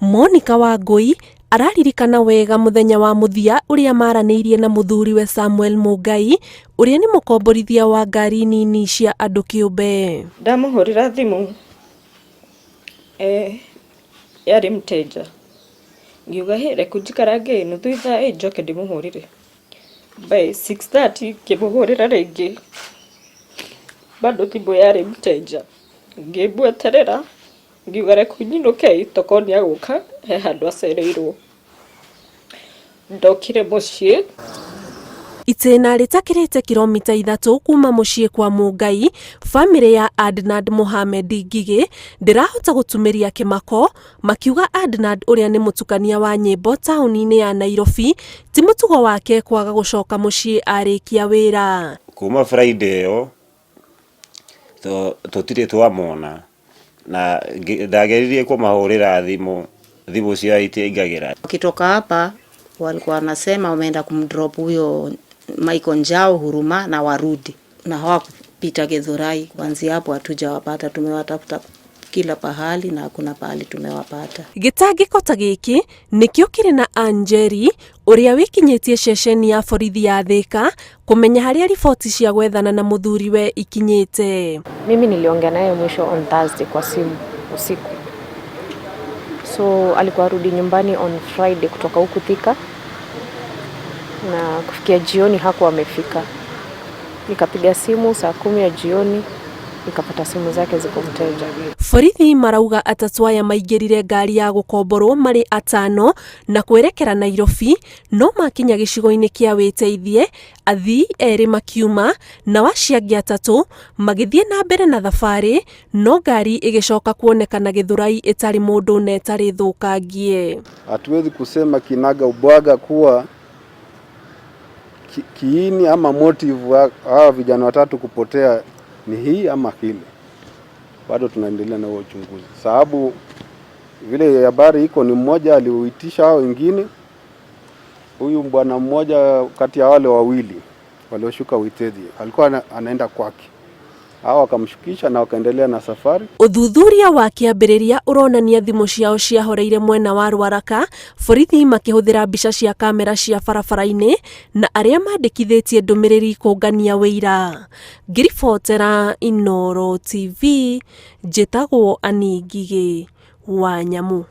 Monica Wangui araririkana wega muthenya wa muthia uria maranĩirie na mũthuriwe Samuel Mungai ũrĩa nĩ mũkomborithia wa ngari nini cia andũ kĩũmbe. Ndamũhũrĩra thimũ, eh, yarĩ mteja, ngiuga, "Hĩ, reke njikarange nuthu ithaa ĩ njoke ndĩmũhũrĩre." By 6:30 ngĩmũhũrĩra rĩngĩ, bado thimũ yarĩ mteja, ngĩmweterera, ngiuga reke nyinũke tokorwo nĩ agũka he handũ acereirwo. Ndokire mũciĩ. Itĩna rĩtakĩrĩte kilomita 3 kuma mũciĩ kwa Mungai, bamĩrĩ ya Adnand Mohamed Ngigĩ ndĩrahota gũtumĩria kĩmako, makiuga Adnand ũrĩa nĩ mũtukania wa nyĩmbo taũni-inĩ ya Nairobi ti mũtugo wake kwaga gũcoka mũciĩ arĩkia wĩra. Kuma Friday ĩyo tũtirĩ twamona na ndageririe kũmahũrĩra thimũ, thimũ ciao itiaingagĩra. Wakitoka hapa walikuwa wanasema wameenda kumdrop huyo Michael Njau Huruma na warudi, na hawakupita Githurai. Kuanzia hapo hatujawapata, tumewatafuta kila pahali na hakuna pahali tumewapata. Gĩtangĩko ta gĩkĩ nĩkĩo kĩrĩ na Anjeri ũrĩa wĩkinyĩtie ceceni ya borithi ya Thĩka kũmenya harĩa riboti cia gwethana na mũthuriwe ikinyĩte. Mimi niliongea naye mwisho on Thursday kwa simu usiku, so alikuwa arudi nyumbani on Friday kutoka huku Thika, na kufikia jioni hakuwa amefika. Nikapiga simu saa 10 ya jioni, nikapata simu zake ziko mteja. Borithi marauga atatu aya maingĩrire ngari ya gũkomborwo marĩ atano na kwerekera Nairobi, no makinya gĩcigo-inĩ kĩa wĩteithie athii erĩ makiuma nao acio angĩ atatũ magĩthiĩ na mbere na thabarĩ, no ngari ĩgĩcoka kuonekana Gĩthũrai ĩtarĩ mũndũ na ĩtarĩ thũkangie. Hatuwezi kusema kinaga ubwaga kuwa kiini ama motive wa hawa vijana watatu kupotea ni hii ama kile. Bado tunaendelea na huo uchunguzi, sababu vile habari iko ni mmoja aliuitisha hao wengine. Huyu bwana mmoja kati ya wale wawili walioshuka Witeithie alikuwa anaenda kwake, hao wakamshukisha na wakaendelea na safari. Ũthuthuria wa kĩambĩrĩria ũronania thimũ ciao ciahoreire mwena wa Rwaraka, borithi makĩhũthĩra mbica cia kamera cia barabara-inĩ na arĩa mandĩkithĩtie ndũmĩrĩri kũngania wĩira. Ngĩribotera Inooro TV, njĩtagwo Annie Ngigĩ wa Nyamu.